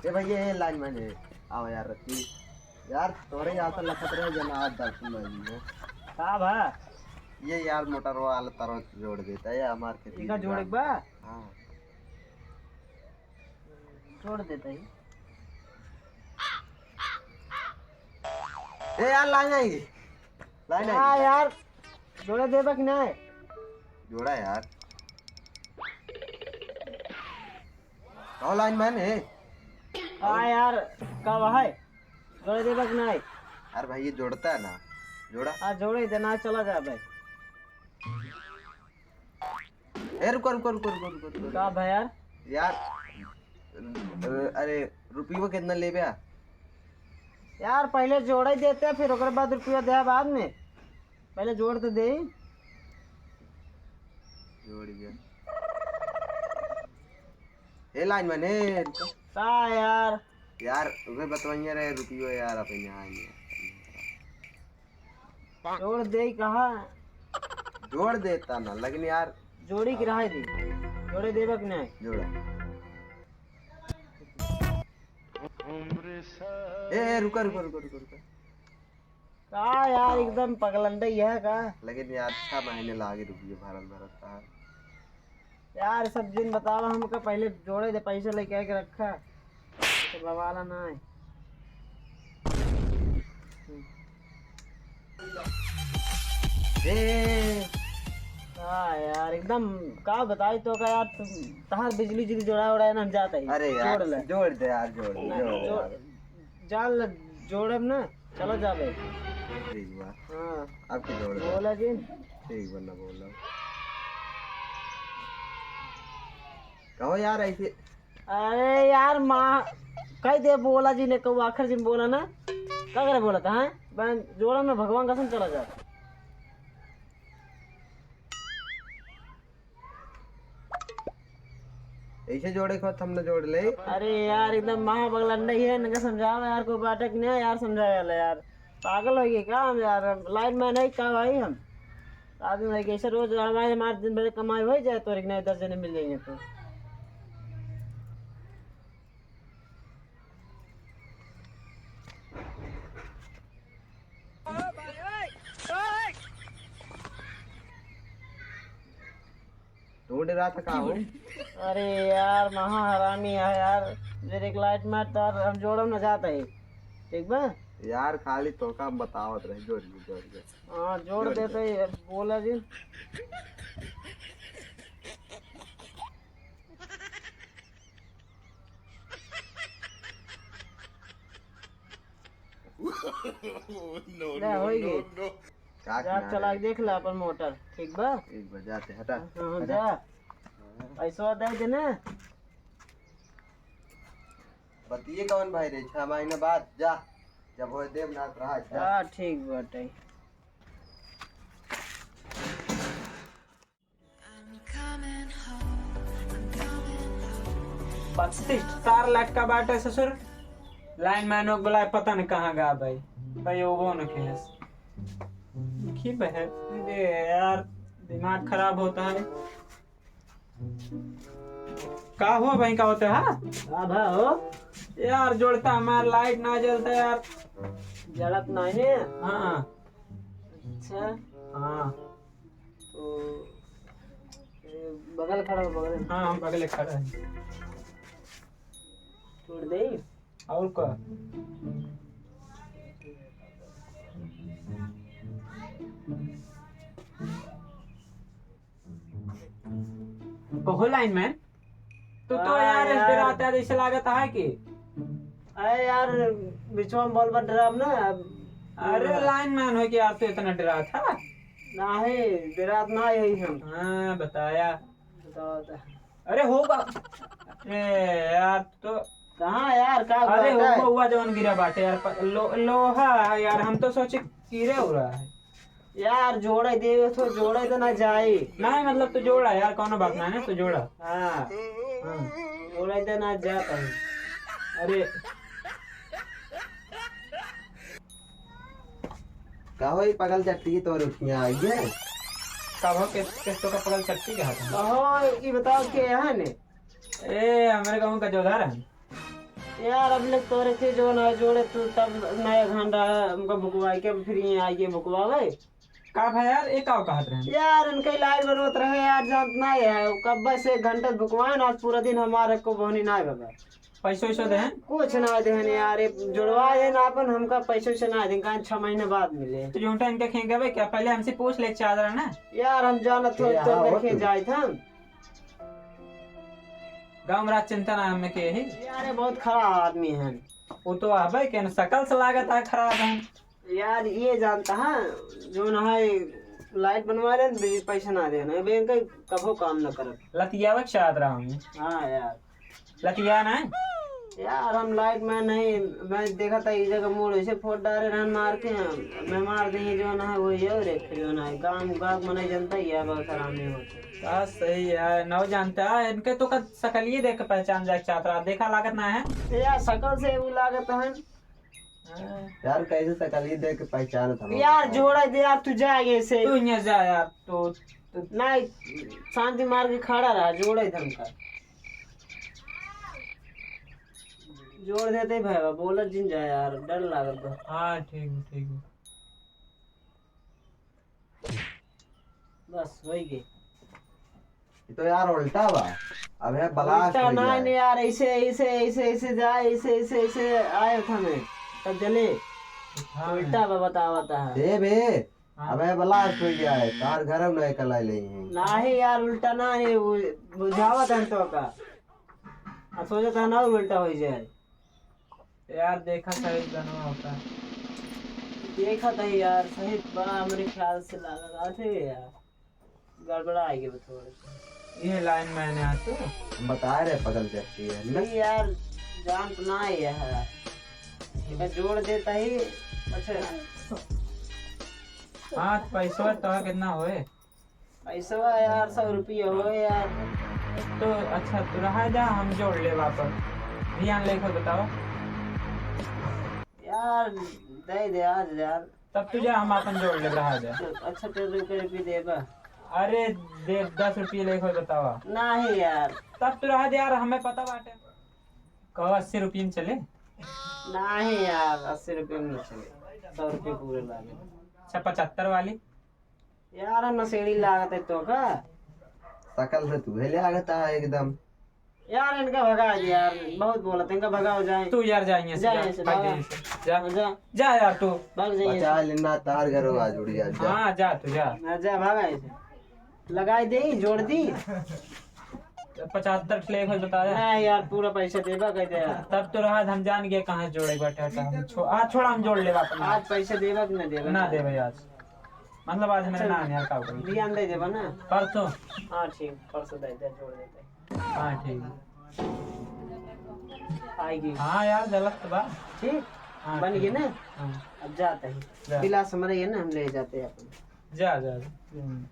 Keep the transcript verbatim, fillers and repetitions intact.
ए भैया, ए लाइन मैन है, आओ यार रखी। यार तोरे यहाँ से लखत रहे जना आज दर्शन में भी है। का भा? ये यार मोटर वाला तारो जोड़ देता है हमार के इका जोड़े के बा? हाँ। जोड़ देता ही। ए यार, लाइन आई, लाइन आई। हाँ यार, जोड़े देबा कि नाय? जोड़ा यार। कहो लाइन मैन है। हाँ यार, का है? जोड़े देबा कि नाय? अरे भाई, ये जोड़ता है ना, जोड़ा। हाँ, जोड़े दे ना, चला जा भाई। ए, रुको, रुको, रुको, रुको, रुको, रुको। का भा यार? यार, अ, अरे, रुपयो कितना लेबे आ? यार, पहले जोड़े देते, फिर ओकरे बाद रुपया दे बाद में। पहले जोड़ तो दे। जोड़ गया। ए, लाइन मैन, ए, रुको। का यार? यार, उहे बतवइया रहे, रुपयो यार, अपन यहाँ आएंगे। जोड़ दे कहा? जोड़ देता ना, लेकिन यार। जोड़ी की रहा दी। जोड़े देबा कि नहीं? जोड़ा। ए, ए, रुका, रुका, रुका, रुका, रुका। का यार, एकदम पगलंडे ही है का? लेकिन यार, छह महीने लागे रुपये भरत भरत का। यार, सब जिन बतावा हमका, पहले जोड़े दे, पैसे लेके आके रखा, तो बवाला ना है। ए, का यार, एकदम का बताई तो का यार, तुम, तहार बिजली जुली जोड़ा उड़ा है ना, हम जाता ही। अरे यार, जोड़ ले। जोड़ दे यार, जोड़ दे, जोड़ दे जोड़, यार। जान ले, जोड़ब ना, चलो जाबे। ठीक बा। हाँ। अब की जोड़ दे। बोला जिन। ठीक बा, ना बोला। कहो यार ऐसे। अरे यार, माँ, कह दे बोला जिन, एक आखिर जिन बोला ना। का करे बोला था, हैं? बहन, जोड़ा में भगवान कसम चला जा। ऐसे जोड़े को हम न जोड़ ले। अरे यार, एकदम महा बगलंडा ही है, इनका समझाओ यार, कोई बाटे कि नहीं यार, समझावे वाला यार। पागल हो गए का हम यार? लाइन मैन है का भाई हम? आदमी भाई कैसे रोज हमारे, हमारे दिन भर कमाई हो जाए तो एक नए दस जने मिल जाएंगे तो। तू डरा था का हो? अरे यार, महा हरामी है यार। मेरे एक लाइट मार तो हम जोड़म न जाता है। ठीक बा? यार, खाली तोका हम बतावत रहे, जोड़, जोड़, जोड़। हाँ, जोड़ जोड़, देते जोड़। ही, बोला जी। No, ले, no, होई no, गई। No। का जा, किनारे? चला के देख ले अपन मोटर, ठीक बा? ठीक बा, जाते, हटा, हाँ, हाँ, हटा। जा। पैसवा दे देना। बतिये कौन भाई रे, छह महीने बाद जा, जब होए देव ना रहा, जा। हाँ, ठीक बाटे। बत्तीस तार लटका बाटे ससुर। लाइन मैन को बुलाए, पता न कहाँ गा भाई। भाई वो न खेस। की बहन, अरे यार, दिमाग खराब होता है। का हुआ भाई, का होता है? का भा हो? यार, जोड़ता हमार लाइट ना जलता यार। जलत नहीं है? हाँ। अच्छा। हाँ। तो, ए, बगल खड़ा हो, बगल। हाँ, हम बगल खड़ा है। छोड़ दे। और का? कहो लाइन मैन, तू तो हाँ यार, यार। डराता जैसे लागत है कि। अरे यार, बिचवा में बॉल बट रहा ना। अरे लाइन मैन हो कि यार, तू इतना डरात है? नहीं, डरात ना यही हम। हाँ, बताया। बताओ तो। अरे हो बा-, अरे यार, तो कहाँ यार, का अरे बात है? हुआ, हुआ जवन गिरा बाटे यार, प-, लो-, लोहा है यार, हम तो सोचे कीड़े उड़ा है। यार, जोड़े देवे तो जोड़े तो ना जाए। नहीं, मतलब, तू जोड़ा यार, कौनो बात ना है, तू जोड़ा। हाँ। हाँ। जोड़े तो ना जाता है। अरे। का हो, ई पगल चट्टी तोर उठिया आई है? का हो, किस, किस तो का पगल चट्टी कहा था? कहो, ई बताओ के है ने? ए, हमारे गाँव का जोधार है। यार, अब ले तोरे थे जो ना जोड़े, तू तब नया घंटा हमका भुकवाई के, फिर ये आइए भुकवावे। का भाई यार, ये का कहत रहे? यार, इनके लाइट बनवत रहे यार, जानत ना है, कब से एक घंटा भुकवाए ना, आज पूरा दिन हमारे को बोहनी ना है बाबा। पैसो वैसो देहन? कुछ ना देहन यार, ये जुड़वा देहन आपन, हमका पैसो वैसो ना देहन, काहे छह महीने बाद मिले। तो झूठा इनके खें गवे क्या? पहले हमसे पूछ ले चादर ना। यार, हम जानत हो ए, तो हाँ, हो करके तू। जाए था। गाँव में राज चिंता ना हमें के ही। यार, ये बहुत खराब आदमी है। वो तो आबे के न, शकल से लागत है खराब है। यार, ये जानता है, जो ना है, लाइट बनवा रहे हैं, बिजली पैसा ना देना, बैंक कभो काम ना करत। लतियावे के चाहत रहा हूँ। हाँ यार। लतिया ना है? यार, हम लाइट में नहीं, मैं देखा था, इस जगह मूड़ ऐसे फोड़ डाले रहन मार के, मैं मार देंगे, जो ना है, वो ये और एक जो ना है, गाँव, गाँव में नहीं जनता, ये बहुत हरामी होते। बात सही है, नौ जानता है, इनके तो कद सकलिए देख के पहचान जाए के चाहत रहा, देखा लागत ना है। यार, शकल से वो लागत है। हाँ। यार, कैसे सकलिए देख के पहचानत हम? यार, जोड़े दे यार, तू जा ये से। तू यहाँ जा यार, तो, तो नहीं, शांति मार के खड़ा रहा, जोड़े धमका। जोड़ देते भाई, बोलत जिन जा यार, डर लागत बा। हाँ, ठीक है, ठीक है। बस, होई गई। ये तो यार उल्टा बा। अब है blast उल्टा हो ना, जाए। नहीं यार, ऐसे, ऐसे, ऐसे, ऐसे जाए, ऐसे, ऐसे, ऐसे आए था मैं, तब जले। हाँ। उल्टा बा, बतावत है। ए बे, हाँ। अबे blast हो गया है, तार घर में नहीं कलाई ले हैं। नहीं यार, उल्टा ना है, वो बुझावत है तो का। आ सोचत है ना उल्टा हो जाए। यार, देखा सही बनवा होता। देखा था यार, सही बा, हमरे ख्याल से लागत आते यार। गड़बड़ा आएगी बा थोड़े से। ये लाइन में है तू? हम बता रहे पगल व्यक्ति है, ना? नहीं यार, जान तो ना आया है। इधर जोड़ देता ही। अच्छा। हाँ, तो पैसवा तो कितना होए? पैसवा यार, सौ रुपया होए यार। तो अच्छा, तू रहा जा, हम जोड़ ले वापस। ध्यान लेके बताओ। यार, दे दे आज यार। तब तू जा, हम आपन जोड़ लेब, रहा दे। अच्छा, तो रुपये, रुपये देबा? अरे, दे, दस रुपये लेके बतावा। नहीं यार। तब तू रहा दे यार, हमें पता बाटे। कहो, अस्सी रुपये में चले? नहीं यार, अस्सी रुपये में नहीं चले, सौ रुपये पूरे लागे। अच्छा, पचहत्तर वाली? यार, नशेड़ी लागत है तो का? शकल से तू है लागत है एकदम। यार, इनका भगा दे यार, बहुत बोलत है, इनका भगाओ जाए। तू यार जा यहाँ से, जा जा, यहाँ से, भाग जा भागा। यहाँ से, जा। जा। जा यार तू। भाग जा यहाँ से। बचा लेना, तार घरों आज उड़ जा, जा। हाँ, जा तू, जा। हाँ, जा, भागा यहाँ से। लगाई दे, जोड़ दी। पचहत्तर ठे लेके बता दे। नहीं यार, पूरा पैसा देबा कह दे यार। तब तो रहा, हम जान गए कहाँ जोड़े बैठे था। हम छो-, आज छोड़ा, हम जोड़ लेबा अपना। आज पैसा देबा कि ना देबा? ना देबे आज। मतलब आज मेरा अच्छा, नाम यार, का करूँ? बिहान दे देबा ना? परसों। हाँ, ठीक, परसों दे दे, जोड़ देते हैं। हाँ, ठीक। आएगी। हाँ यार, गलत तो बा। ठीक? हाँ, बन ठीक। गई ना? हाँ। अब जाते हैं। जा। बिलास हमारे ये ना, हम ले जाते हैं अपन। जा, जा, जा। हम्म।